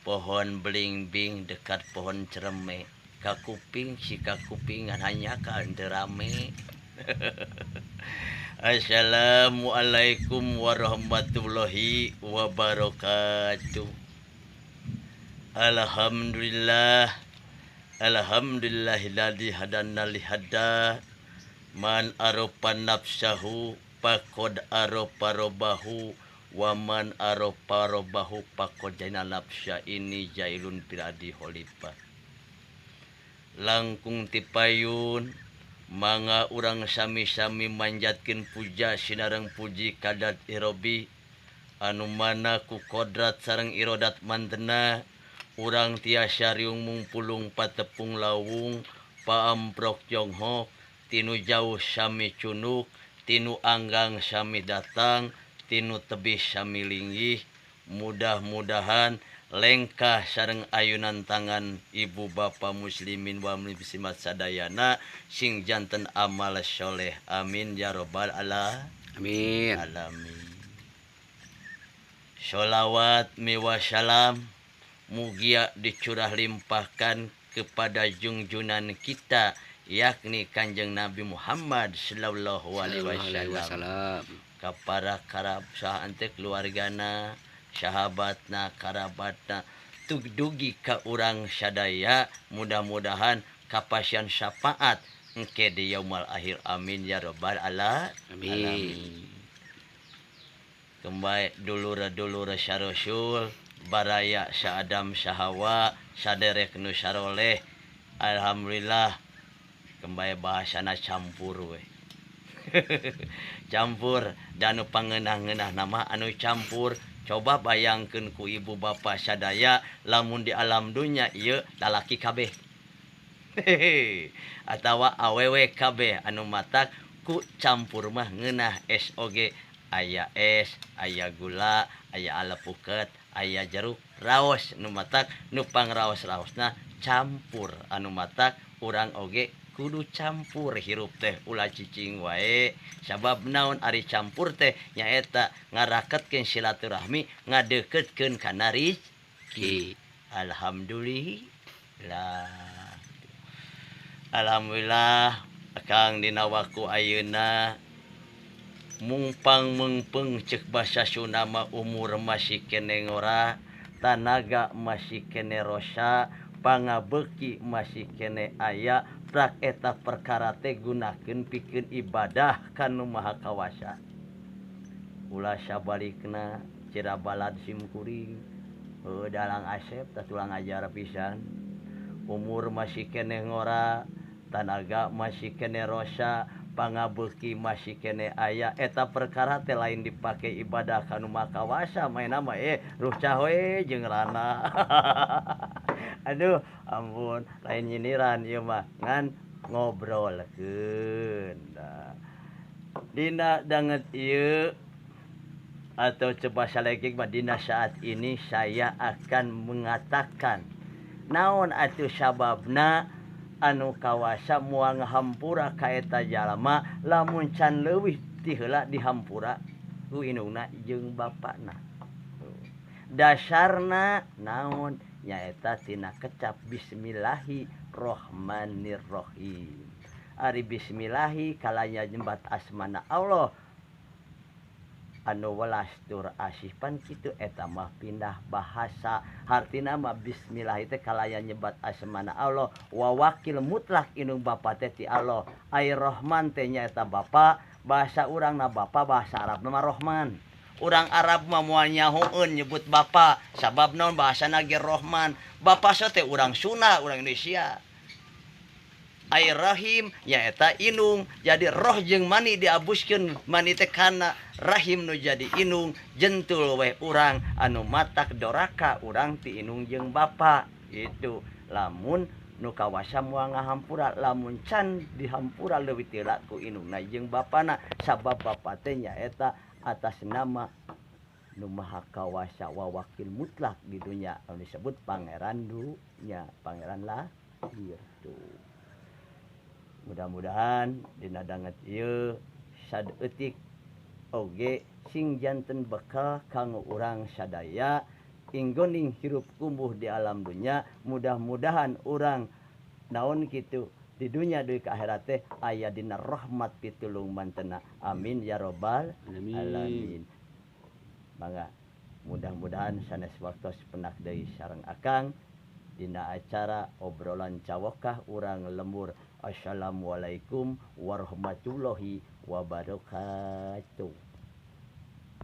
Pohon belimbing dekat pohon cereme, kakuping si kakupingan hanya ka teu rame. Assalamualaikum warahmatullahi wabarakatuh. Alhamdulillah. Alhamdulillahilladzi hadana li hadza man arofa nafsahu faqad arofa robbahu wa man arofa robbahu faqad jahida nafsa inni jailun fil ardi khalifah. Langkung tipayun mangga urang sami-sami manjatkeun puja sinareng puji ka dzat Robi anu mana ku kodrat sareng irodat mantena urang tiasa riung mungpulung patepung lawung paamprok jonghok tinu jauh sami cunuk tinu anggang sami datang tinu tebih sami linggih. Mudah-mudahan lengkah sareng ayunan tangan ibu bapa muslimin wa muslimat sadayana sing janten amal soleh, amin ya robbal Amin. alamin. Sholawat miwa salam mugia dicurah limpahkan kepada junjunan kita yakni Kanjeng Nabi Muhammad sallallahu alaihi wasallam wasallam. Ka para karab saha teh keluargana, sahabatna, karabatna, dugi ka urang sadaya, mudah-mudahan kapasian syafaat engke di yaumul akhir, amin ya rabbal Amin. alamin. Kembali dulur-dulur sarosul baraya sa Adam sahawa saderek nu saroleh, alhamdulillah. Kembali bahasana campur we, campur dan nu pangeunah-ngeunah nama anu campur. Coba bayangkeun ku ibu bapa sadaya lamun di alam dunya ieu lalaki kabeh atawa awewe kabeh, anu matak ku campur mah ngeunah. Es oge aya es, aya gula, aya alepuket, aya jeruk raos. Nu matak nu pangraos-raosna campur, anu matak urang oge kudu campur hirup teh, ulah cicing wae. Sabab naon ari campur teh? Nyaeta ngaraketkeun silaturahmi, ngadeukeutkeun kana rizki. Alhamdulillah, alhamdulillah Kang. Dina waktu ayeuna mungpang meungpeung cek basa Sunda mah, umur masih kene ngora, tanaga masih kene rosa, pangabeuki masih kene aya. Prak eta perkara teh gunakeun pikeun ibadah ka Nu Maha Kawasa, ulah sabalikna. Cira balad sim kuring, heuh, dalang Asep tah tulang ajar pisan. Umur masih kene ngora, tanaga masih kene rosa, pangabeuki masih kene aya, eta perkara teh lain dipake ibadah ka Nu Maha Kawasa, maena mah rucah we jeung rana. Aduh ampun, lain nyindiran ieu mah, ngan ngobrolkeun. Nah, dina danget ieu atau coba salegi mah, dina saat ini saya akan mengatakan naon atuh sababna anu kawasa moal ngahampura ka eta jalma lamun can leuwih ti heula dihampura ku indungna jeung bapana. Dasarna naon? Nyaeta tina kecap bismillahirrohmanirrohim. Ari bismillahi kalanya nyebat asmana Allah anu welas tur asih, pan kitu. Eta mah pindah bahasa, hartina mah bismillah teh kalaya nyebat asmana Allah wa wakil mutlak indung bapa teh ti Allah. Ai Rohman teh nyaeta bapa, bahasa urang na bapa, bahasa Arab mah Rohman. Urang Arab mah moal nyahoeun nyebut bapa, sabab naon? Bahasana ge Rohman. Bapa so teh urang Sunda, urang Indonesia. Ai Rahim nyaeta indung. Jadi roh jeung mani diabuskeun, mani teh kana rahim nu jadi indung, jentul weh urang. Anu matak doraka urang ti indung jeung bapa itu. Lamun nu kawasa moal ngahampura lamun can dihampura leuwih ti heula ku indungna jeung bapana, sabab bapa teh nyaeta atas nama Nu Maha Kawasa wa wakil mutlak di dunya anu disebut pangeran dunya, pangeran lahir tuh. Mudah-mudahan dina danget ieu saeutik oge sing janten bekal kanggo urang sadaya. Inggoning hirup kumbuh di alam dunya, mudah-mudahan urang naon kitu di dunya deui ka akhirat teh aya dina rahmat pitulung mantena. Amin ya robbal Alamin. Alamin. Mangga, mudah-mudahan sanes waktos penak deui sareng akang dina acara obrolan cawokah urang lembur. Assalamualaikum warahmatullahi wabarakatuh.